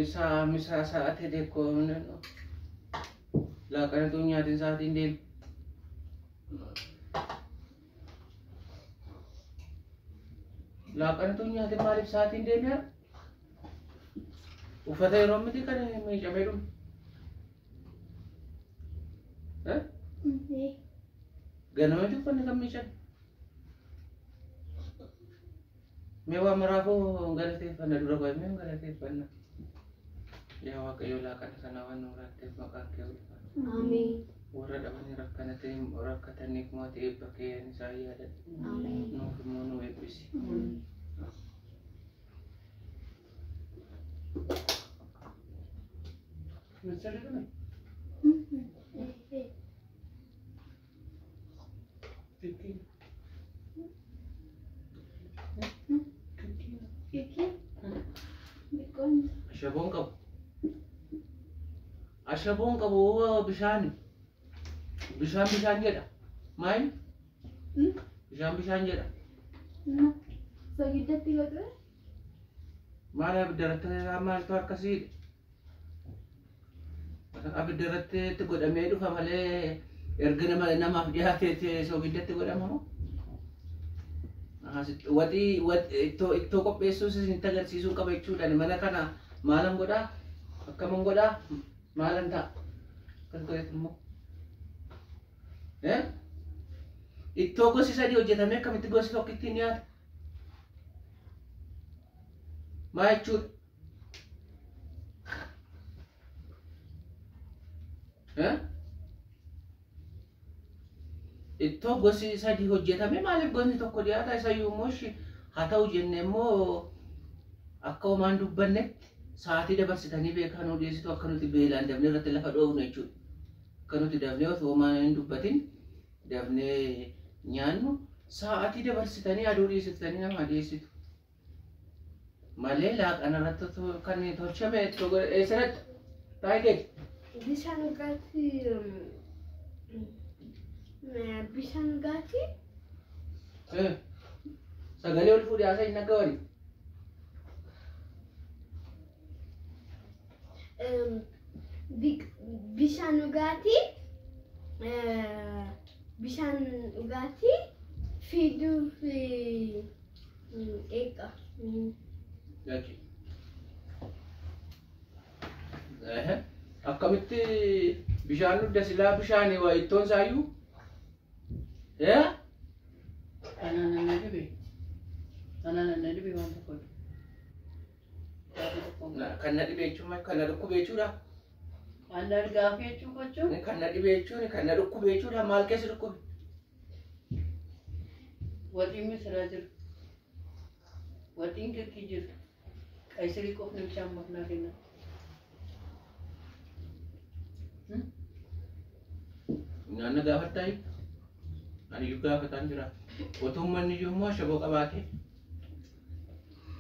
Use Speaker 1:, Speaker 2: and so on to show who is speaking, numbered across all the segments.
Speaker 1: Misaa misaa sa'atii deekoo laaqana tun nyaatin sa'aatiin deemu. Laaqana tun nyaatin maaliif sa'aatiin deemee? Uffata yeroo miti kan miicamee dhume. Ganamatti uffanni kan miicame. Mee waa maraafuu galateeffanna dura qoy mee galateeffanna. Yaa Waaqayyo laaqana kana waan nu laatteef maqaan kee ulfaatu.
Speaker 2: Ameen.
Speaker 1: Warra dhabanii rakkataniif mootii eebba kee isaan yaadadhu.
Speaker 2: Ameen.
Speaker 1: Nuuf immoo nu eebbisi.
Speaker 3: Misirri dhume?
Speaker 1: Kikkiin.
Speaker 2: Kiki? Biqoon.
Speaker 1: Ashaboon qabu. Ashaboon qabu bishaan. Bishaan bishaan jedha. Maal? Bishaan bishaan jedha.
Speaker 2: Sogiddatti godhu?
Speaker 1: Maal abidda irratti maaltu akkasii? Abidda irratti itti godhamee dhufa malee erga nama namaaf dhiyaateeti sogiddatti godhama moo? Waxii ittoo ittoo qopheessuus isinitti agarsiisuu qaba jechuudhaan mana kana maalan godhaa? Akkaman godhaa? Maalan ta'a? Akkas godhetu immoo. Ittoo gosi sadii hojjetamee akkamitti gosi tokko ittiin dhiyaata? Maal jechuudha? Ittoo gosi sadii hojjetame maaliif gosni tokko dhiyaata? Isayyuu immoo haa ta'u jenne immoo akka homaan dubbannetti sa'aatii dabarsitanii beekaa nu dhiyeessitu akka nuti beelaan dafnee irratti lafa dhoofnu jechuudha. Akka nuti dafnee osoo homaan hin dubbatin dafnee nyaannu sa'aatii dabarsitanii aduu dhiyeessitanii nama dhiyeessitu. Malee laaqana irratti kan tolchame eessatti taa'ee
Speaker 2: Bishaan dhugaatii bishaan dhugaatii
Speaker 1: Sagalee ol fuudhee haasaa hin dhaga'ani.
Speaker 2: Bishaan dhugaatii bishaan dhugaatii fiduuf eega.
Speaker 1: Dhaqi. Akkamitti bishaan dhugda silaa bishaan waa ittoon isaayyuu?
Speaker 3: Anaan na dhibe. Anaan na dhibe waan tokkodha. Gaaffii tokkoon qaba.
Speaker 1: Kan na dhibe jechuun kan na dhukkube jechuudha.
Speaker 3: Anaan gaaffii jechuu gochuun
Speaker 1: Kan na dhibe jechuun kan na dhukkube jechuudha. Maal keessa dhukkube?
Speaker 3: waxiin misiraa jiru. Waxiin kirkii jiru. Qayisirii qofni bishaan maknaa kenna.
Speaker 1: Nyaanna gaafattaayi? Ani iyyuu gaafataan jira. Otoo manni iyyuu immoo ashaboo qabaate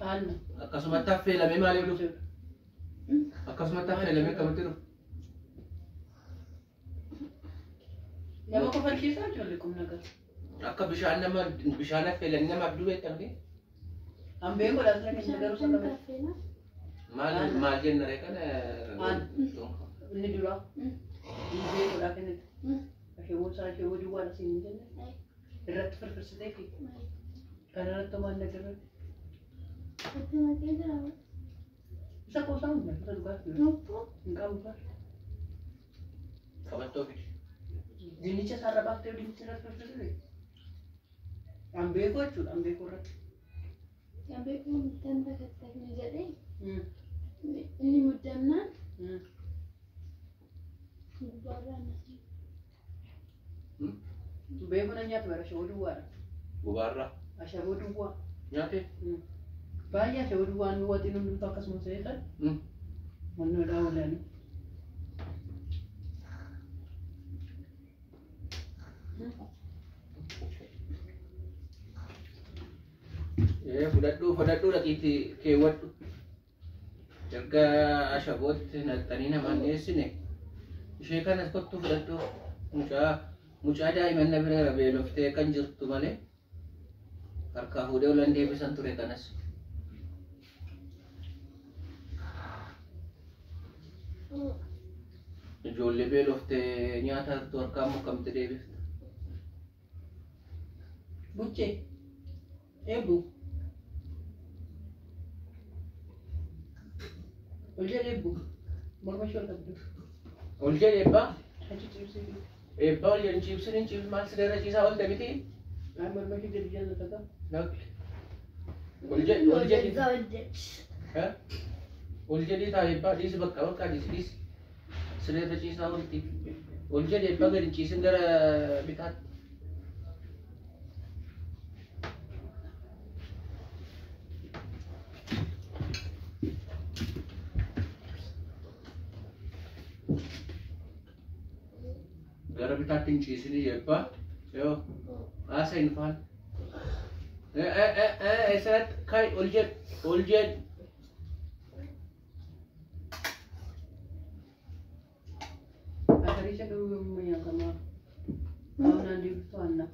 Speaker 3: Aanna.
Speaker 1: akkasumatti affeelamee maaliif dhufe? Akkasumatti affeelamee akkamitti dhufe?
Speaker 3: Nama kofalchiisaa ijoollee qubna gara.
Speaker 1: Akka bishaan nama bishaan affeelanii namaaf dubeettamte
Speaker 3: An beekuudha asirra keenya garuu
Speaker 2: Bishaan
Speaker 3: saba
Speaker 2: kaffeena.
Speaker 1: maal maal jenna ree kana?
Speaker 3: Inni duraa. Inni beekuudha kennite. Asheewwan isaa asheewwan duwwaadha siin hin jenne. Irratti firfirsitee fi kana irratti homaan nagarra.
Speaker 2: Itti maqee jira.
Speaker 3: Isa qoosaa hunda isa dhugaaf
Speaker 2: Lubbuu.
Speaker 3: hin qabu gaar.
Speaker 1: Qabattoo fidi.
Speaker 3: Dinnicha isaarra baaftee dinnicha irratti firfirsite. An beeku jechuudha an beeku irratti.
Speaker 2: Kan beeku muddaan takattakni jedhee inni muddamnaan gubbaarraa nasi.
Speaker 3: Beeku na nyaatu bara ashaboo duwwaadha.
Speaker 1: Gubaarraa.
Speaker 3: Ashaboo duwwaa.
Speaker 1: Nyaate?
Speaker 3: Baay'ee ashaboo duwwaan nu waxiin hundumtuu akkasuma seetan. Mannoodhaa oolanii.
Speaker 1: Fudhadhuu fudhadhuu dhaqiitii keewwadhu. Erga ashabootti naqxanii namaan dhiyeessine ishee kanas kottu fudhadhu mucaa mucaa daa'iman na bira beeloftee kan jirtu malee harkaa fuudhee olan deebisan ture kanas. Ijoollee beeloftee nyaata hartu harkaan mukamte deebifta.
Speaker 3: Buchee. Eebbu. Ol jedhe eebbu. Morma ishee ol qabdu.
Speaker 1: Ol jedhe eebbaa.
Speaker 3: Achi ciibsee.
Speaker 1: Eebbaa ol jedhe ciibsin hin ciibsin maal sireerra ciisaa olte miti?
Speaker 3: Ay morma ishee gadi jallata ta'a.
Speaker 1: Naqli. Ol jedhi ol jedhi. Ol jedhii taa eebbaa dhiisi bakka bakka dhiisi dhiisi. Sireerra ciisaa olti. Ol jedhi eebbaa gadi ciisin gara bitaatti. Gara bitaatti hin ciisin eebbaa. Yoo haasa hin faana. Eessatti kai ol jedhi ol jedhi.
Speaker 3: Ataricha garuu yommuu nyaatamaa. Qaamnaan deebiftu aanna.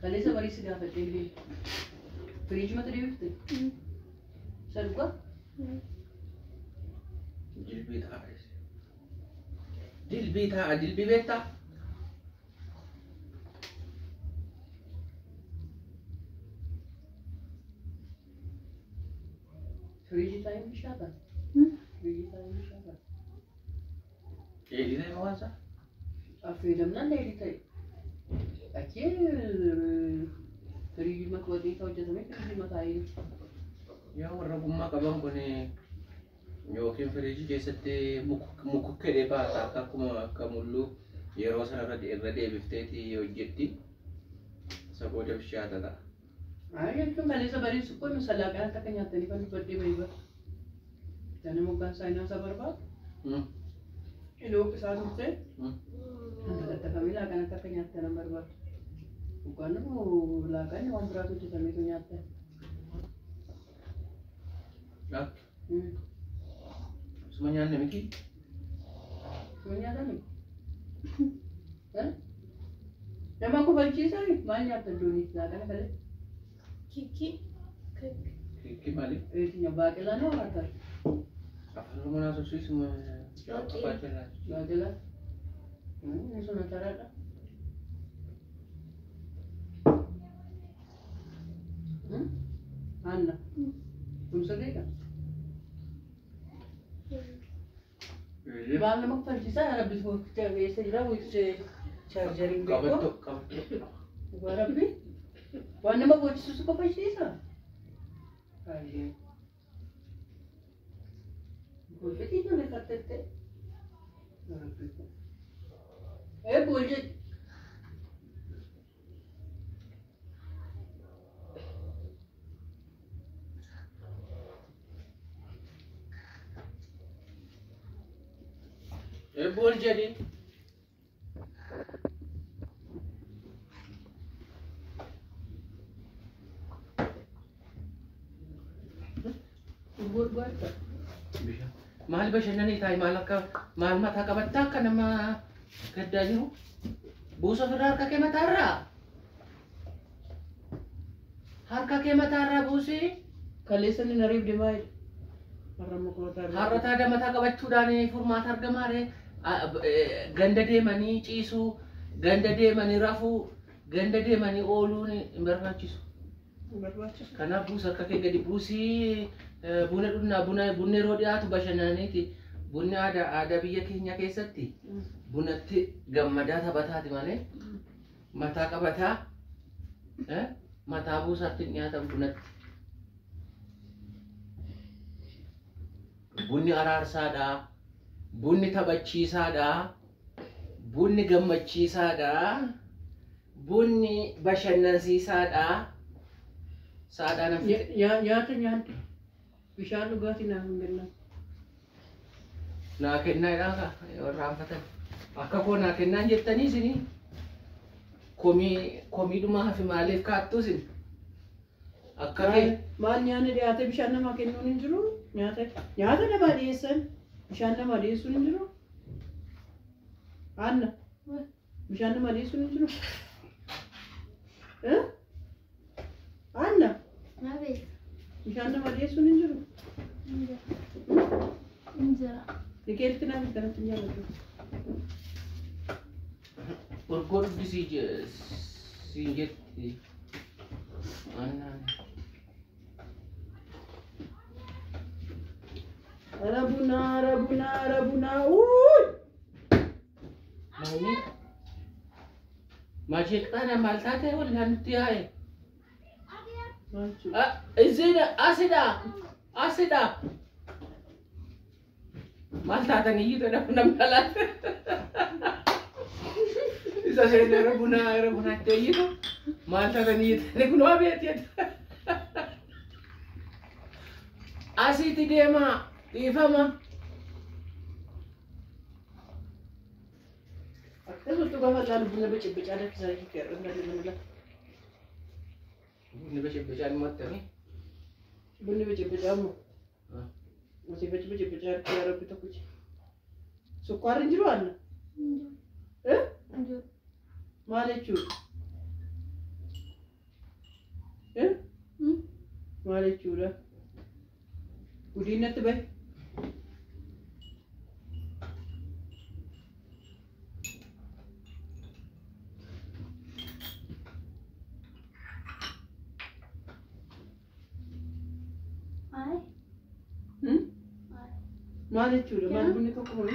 Speaker 3: Kaleessa barii si gaafadhee beeku. Firiijii mata deebifte? Isa dhugaa?
Speaker 1: Dilbii ta'a. Dilbii ta'a dilbii beektaa?
Speaker 3: Firiijii taa'ee bishaata. Firiijii taa'ee bishaata.
Speaker 1: Dheedhii ta'e maqaan isaa?
Speaker 3: Affeelamnaan dheedhii ta'e. Achii firiijii mata waxii hojjetamee firiijii mataa'ee.
Speaker 1: Yaa warra gummaa qaban kun yookiin firiijii keessatti mukukkee baata akka akkuma akka mulluu yeroo sana irra deebifteeti hojjetti. Isa booda bishaata ta'a.
Speaker 3: Ay jechuun kaleessa barii sukkoo salaaqaa akka nyaatanii kan dubbadhee bahii bara. Ganama hoggaan saayinaa isaa barbaadu. Iloo isaa turte. Kan laaqana akka nyaattan nan barbaadu. Hoggaan laaqaan waan biraatu hojjetameetu nyaattan.
Speaker 1: Suma nyaanne miti?
Speaker 3: Suma nyaatame? Nama kofalchiisaa maal nyaattan doonii laaqana kalee?
Speaker 2: Kiki.
Speaker 1: Kiki maali?
Speaker 3: Eetiin baaqelaa noo argaa.
Speaker 1: Afaan Oromoo naasofsiisu baaqelaa.
Speaker 3: Baaqelaa. Inni sun ataraadha. Anna. Kun sirriidha. Maal nama kofalchiisaa rabbi eessa jira chaarjeriin beeku.
Speaker 1: Qabatto qabatto.
Speaker 3: Dhugaa rabbi. Waan nama gochisuus kofalchiisa. Baay'ee. Golfetii ijoollee kattette. Eebbu ol jedhi.
Speaker 1: Eebbu ol jedhi. Maal bashannanii taa'i maal akka maal mataa qabattaa akka nama gaddaa jiru buusa ofirraa harka kee mataarraa harka kee mataarraa buusi.
Speaker 3: Kaleessa inni nariif deemaa jira.
Speaker 1: Har'a taada mataa qabachuudhaan furmaata argamaa ree ganda deemanii ciisuu ganda deemanii rafuu ganda deemanii ooluun hin barbaachisu. Kanaaf buusa harka kee gadi buusii. Buna dhugnaa bunni yeroo dhiyaatu bashannaniiti. Bunni aadaa biyya keenya keessatti bunatti gammadaa taphataati malee mataa qabataa mataa buusaatti hin dhiyaatan bunatti. Bunni araarsaadha. Bunni taphachiisaadha. Bunni gammachiisaadha. Bunni bashannansiisaadha. Saadhaan
Speaker 3: Nyaata nyaadhu. Bishaan dhugaatii naaf hin kennan.
Speaker 1: Naa kennaa jedhaa warra anfatan. Akka koo naa kennaan jettanii isinii komiidhumaa fi maaliif kaattu isin? Akka kee.
Speaker 3: Maal nyaanni dhiyaatee bishaan namaa kennuun hin jiru? Nyaata namaa dhiyeessan bishaan namaa dhiyeessuun hin jiru? Anna bishaan namaa dhiyeessuun hin jiru? Anna bishaan namaa dhiyeessuun hin jiru?
Speaker 2: Injera.
Speaker 3: Nikeelti naaf kanatti hin jaalladhu.
Speaker 1: Urgoo dhugdi siin jetti. Annaan.
Speaker 3: Ara bunaa, ara bunaa, ara bunaa. Uuuy!
Speaker 1: Maali? Maasheeqxaana maal taate wallaan nutti yaa'e?
Speaker 3: Maal jechuudha?
Speaker 1: Isin asidha asidha. Maal taatan iyyuu ta'e namni alaatti. Isa seenee yeroo bunaa yeroo bunaatti iyyitu maal taatan iyyuu ta'e kun waa beeti jedha. Asitti deemaa dhiifama.
Speaker 3: Akkasumatti gaafa ilaalu buna bicibbicaa danfisaa jechuudha. Irra
Speaker 1: Bunni bicibbicaan immoo attamii?
Speaker 3: Bunni bicibbicaa immoo. Asii bicibbicaa yaa Rabbi tokkicha. Sukkaarri hin jiru anna? Eh? Maal jechuudha? Eh? Maal jechuudha? Gudiin natti bahe.
Speaker 2: Ay.
Speaker 3: Maal jechuudha? Maal bunni tokko kun?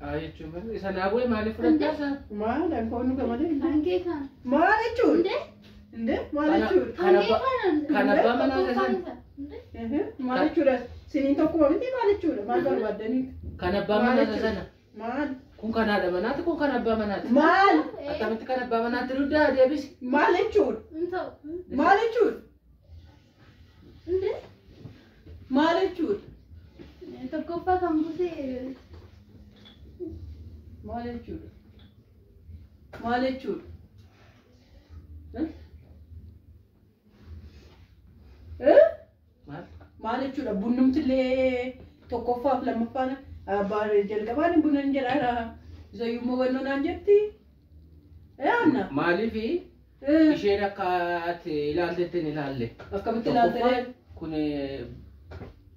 Speaker 1: Haa jechuun isa naa bu'e maaliif fudhattaa isa?
Speaker 3: Maal ankoon dhuga malee?
Speaker 2: Kan kee kana.
Speaker 3: Maal jechuudha?
Speaker 2: Inde?
Speaker 3: Inde? Maal jechuudha?
Speaker 1: Kan
Speaker 2: Kan kee kana.
Speaker 1: kan abbaa manaa isa sana.
Speaker 2: Inde?
Speaker 3: Maal jechuudha? Siniin tokkuma miti maal jechuudha? Maal barbaaddaniitu?
Speaker 1: Kan abbaa manaa isa sana.
Speaker 3: Maal?
Speaker 1: Kun kan haadha manaati kun kan abbaa manaati.
Speaker 3: Maal?
Speaker 1: Akkamitti kan abbaa manaatti dugdaa deebisi.
Speaker 3: Maal jechuudha?
Speaker 2: Hin ta'u.
Speaker 3: Maal jechuudha?
Speaker 2: Inde?
Speaker 3: Maal jechuudha?
Speaker 2: Tokkoffaa kan buusee.
Speaker 3: Maal jechuudha? Maal jechuudha? Eh?
Speaker 1: Maal?
Speaker 3: Maal jechuudha? Bunnumtillee tokkoffaaf lammaffaan jalqabaan buna hin jedhaa. Isayyuu immoo wannoo naan jetti. Eh Anna?
Speaker 1: Maaliif isheen akka ati ilaaltetti hin ilaalle?
Speaker 3: Akkamitti ilaaltee?
Speaker 1: Kun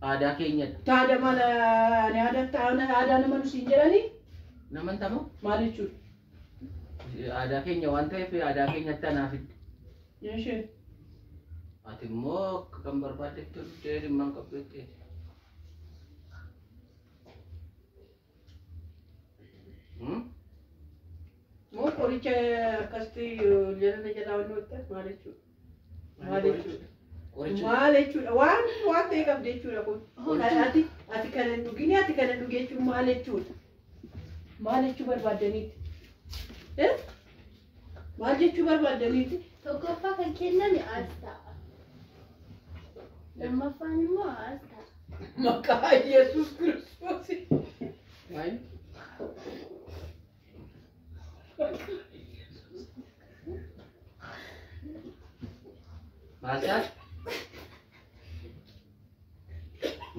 Speaker 1: aadaa keenyadha.
Speaker 3: Taada maal ani aadaa aadaa nama nu siin jedhanii?
Speaker 1: Naman tamoo?
Speaker 3: Maal jechuudha?
Speaker 1: Aadaa keenya waan ta'eef aadaa keenyatti anaaf fidde.
Speaker 3: Ishee.
Speaker 1: Ati immoo akka kan barbaaddetti dhuftee dhimma hin qabdu jetteeti.
Speaker 3: Moo qoricha akkasitti jala jalaa wanni wanta maal jechuudha? Maal jechuudha?
Speaker 1: Qoricha
Speaker 3: Maal jechuudha? Waan waan ta'e qabdi jechuudha kun. Ati ati kana hin dhugini ati kana dhugi jechuun maal jechuudha? Maal jechuu barbaaddaniiti? Eh? Maal jechuu barbaaddaniiti?
Speaker 2: Tokkoffaa kan kenname as ta'a. Lammaffaan immoo as ta'a.
Speaker 3: Maqaa Yesuus Kiristoos.
Speaker 1: Maal? Maal taate?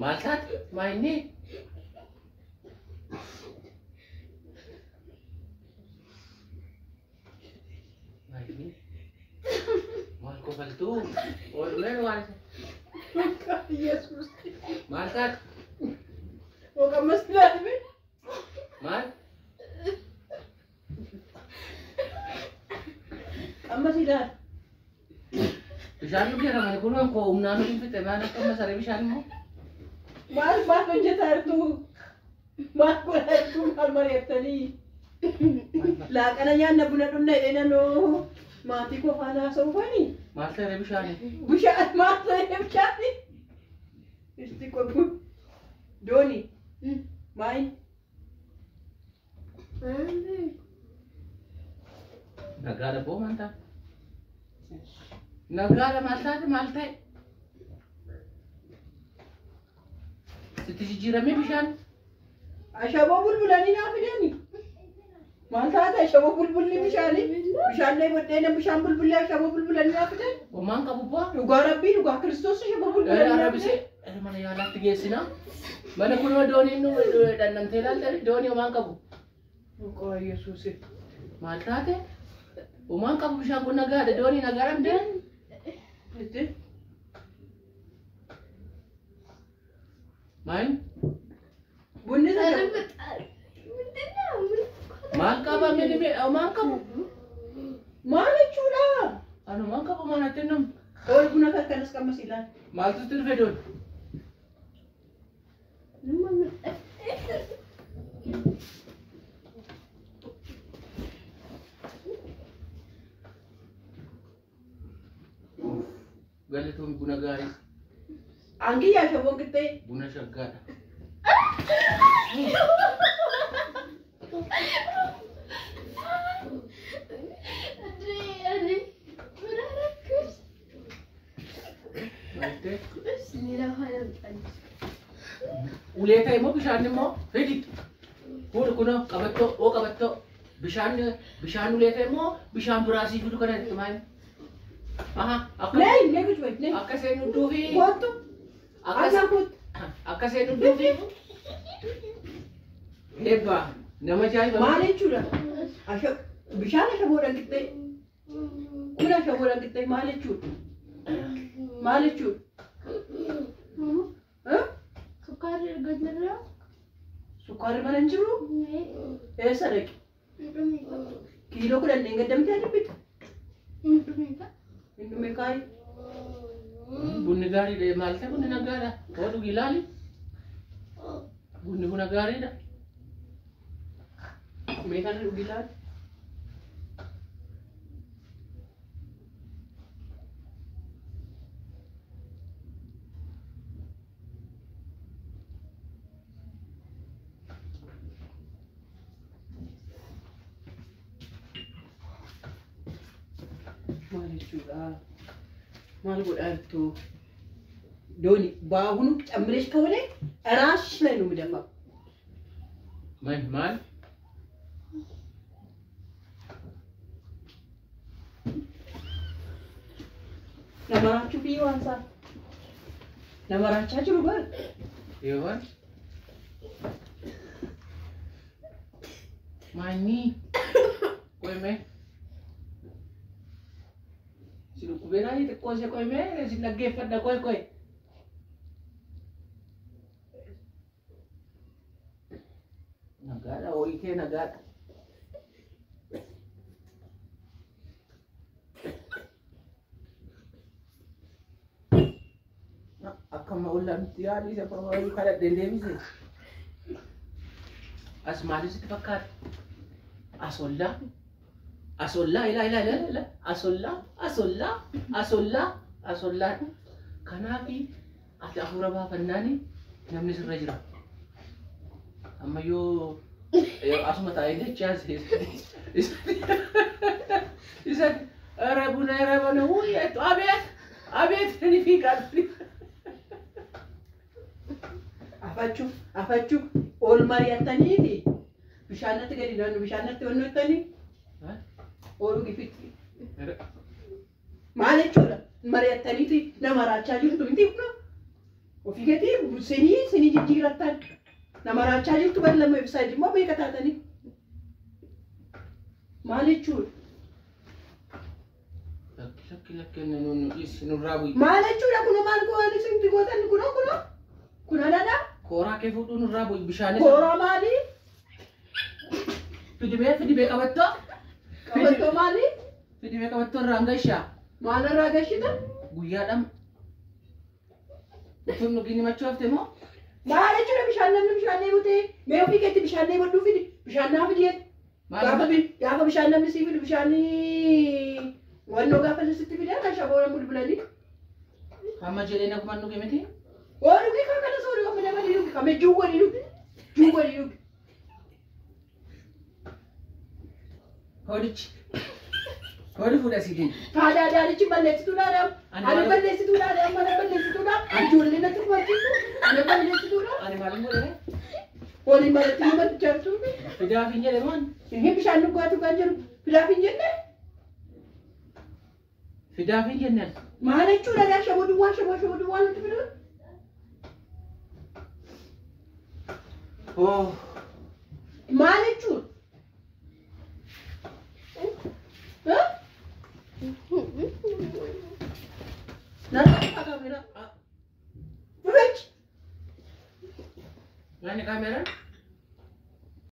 Speaker 1: Maal taate? Maa inni? Maa inni? Maal kofaltuu? Oolmeen waan
Speaker 3: Maqaa Yesuus.
Speaker 1: maal taate?
Speaker 3: Oqammas ilaalme.
Speaker 1: Maal?
Speaker 3: Ammas ilaali.
Speaker 1: Bishaan dhugeera malee kun waan koo humnaan hin fixe maal akka masaree bishaan immoo?
Speaker 3: Maal maal hojjetaa jirtu? Maal godhaa jirtu? Maal mari'attanii? Laaqana nyaanna buna dhugna jedhee nanoo maatii koo faana haasa'uufani.
Speaker 1: Maal ta'e bishaani?
Speaker 3: Bishaan maal ta'e bishaani? Isti qotu. Dooni. Maal?
Speaker 1: Nagaadha boo maal taate? Nagaadha maal taate maal ta'e? Sitti jijjiiramee bishaan?
Speaker 3: Ashaboo bulbulanii naa fidani. Maal taate ashaboo bulbulli bishaanii? Bishaan nee boddeena bishaan bulbullee ashaboo bulbulanii naa fidan.
Speaker 1: Homaan qabu bu'aa?
Speaker 3: Dhugaa Rabbii dhugaa Kiristoos ashaboo bulbulanii naa
Speaker 1: Arabisee
Speaker 3: fidan.
Speaker 1: mana yaalaatti geessina. Mana kunoo dooniin nu dhannamtee ilaaltani doonii homaan qabu.
Speaker 3: Maqaa Yesuus.
Speaker 1: Maal taate? Homaan qabu bishaan kun nagaadha doonii nagaadha miti.
Speaker 3: Itti.
Speaker 1: Maal?
Speaker 3: Bunni sana
Speaker 1: Maal qaba mini maal qabu?
Speaker 3: Maal jechuudha?
Speaker 1: Anu maal qabu maal natti namni?
Speaker 3: Ol buna kanas qammas ilaali.
Speaker 1: Maaltu sitti dhufe doon? Galatoon buna gaarii.
Speaker 3: Angi yaa shaboon qixxee.
Speaker 1: Buna shaggaadha. Maaltee? Ulee ta'e immoo bishaan immoo fidi. Fuudhu kunoo qabattoo oo qabattoo bishaan bishaan ulee ta'e immoo bishaan biraa sii fidu kana itti maal? Aha akka
Speaker 3: Nee, nee kuchu nee.
Speaker 1: akka seen hudduu fi
Speaker 3: Kottu.
Speaker 1: akka
Speaker 3: Akka kottu.
Speaker 1: akka seen hudduu fi eebba nama ajaa'iba.
Speaker 3: Maal jechuudha? Bishaan ashaboodhaan qixxee. Kun ashaboodhaan qixxee maal jechuudha? Maal jechuudha?
Speaker 2: Sukkaarri argatarra.
Speaker 3: Sukkaarri mana hin jiru? Eessa dhaqe? Kiiloo 10 hin gaddamtee adibbita. Hin dhume kaayi.
Speaker 1: Bunni gaariidha maal ta'e bunni nagaadha. Oo dhugi ilaali. Bunni buna gaariidha.
Speaker 3: Mee kana dhugi ilaali. Maal jechuudha? Maal godhaa jirtu? Dooni በአሁኑ ጨምረሽ ከሆነ እራስሽ ላይ ነው የምደፋው።
Speaker 1: Maal maal?
Speaker 3: Namaraachuu fi waan isaa namaraachaa jiru bar
Speaker 1: Yoo Maanyi. Qoyme. Si dhukkubeeraa xiqqoo ishee qoyme si dhaggeeffadha qoy qoy. Nagaadha ho'i kee nagaadha. Akkama ollaan yaadii isa fayyadu kadhadhee deebise. As maaliif sitti fakkaata? Asollaa. Asollaa ilaa ilaa ilaa ilaa asollaa asollaa asollaa asollaa. Kanaaf ati hafuura baafannaani namni sirra jira. Amma yoo asuma taa'ee jechaa isa ኧረ ቡና ኧረ ቡና ውይ አቤት አቤት እኔ fiigaa
Speaker 3: Afachuu afachuu ol mari'attaniiti bishaan natti gadi naannu bishaan natti onnottanii ooluu gifitti. Maal jechuudha? Mari'attaniiti nama raachaa jirtu miti kuna ofii gatii sinii sinii jijjiirattan nama raachaa jirtu bari lama ibsaa immoo beeka taatanii. Maal jechuudha?
Speaker 1: Lakki lakki lakki nurraa bu'i.
Speaker 3: Maal jechuudha kun maal goone isin gootan kunoo kunoo kun aladha.
Speaker 1: Kooraa kee fuudhuu nurraa bu'i bishaanis.
Speaker 3: Kooraa maali?
Speaker 1: Fidibee fidibee qabattoo.
Speaker 3: Qabattoo maali?
Speaker 1: Fidibee qabattoo irraa gashaa.
Speaker 3: Maal irraa gashita?
Speaker 1: Guyyaadhaan utuu dhugin himachuu hafte moo?
Speaker 3: Maal jechuudha bishaan namni bishaan dheebotee mee ofii keetti bishaan dheebodhuu fidi bishaan naa fidi jedhe. Gaafa bishaan namni sii fidu bishaan wannoo gaafa sitti fidan kan shaboora bulbulanii.
Speaker 1: Hamma jedhee nagumaan dhuge miti?
Speaker 3: Oo dhugi kan kana soori amma dabalii dhugi kame juuwwanii dhugi juuwwanii dhugi.
Speaker 1: Horichi. Hori fuudha siitiin.
Speaker 3: Taadaa daalichi balleessituudha. Ani balleessituudha mana balleessituudha. Ijoollee natti kufachiisu ani balleessituudha.
Speaker 1: Ani maalin godhe?
Speaker 3: Waliin malatti nama jartuu.
Speaker 1: Fidaaf hin jedhe maan?
Speaker 3: Inni bishaan dhugaatuu kan jedhu fidaaf hin jenne.
Speaker 1: Fidaaf hin jenne.
Speaker 3: Maal jechuudha daa shaboo duwwaa shaboo shaboo duwwaa nutti fiduun?
Speaker 1: Oh.
Speaker 3: Maal jechuudha? Narraa kaamera. Dhufechi.
Speaker 1: Nyaanni kaameeraan?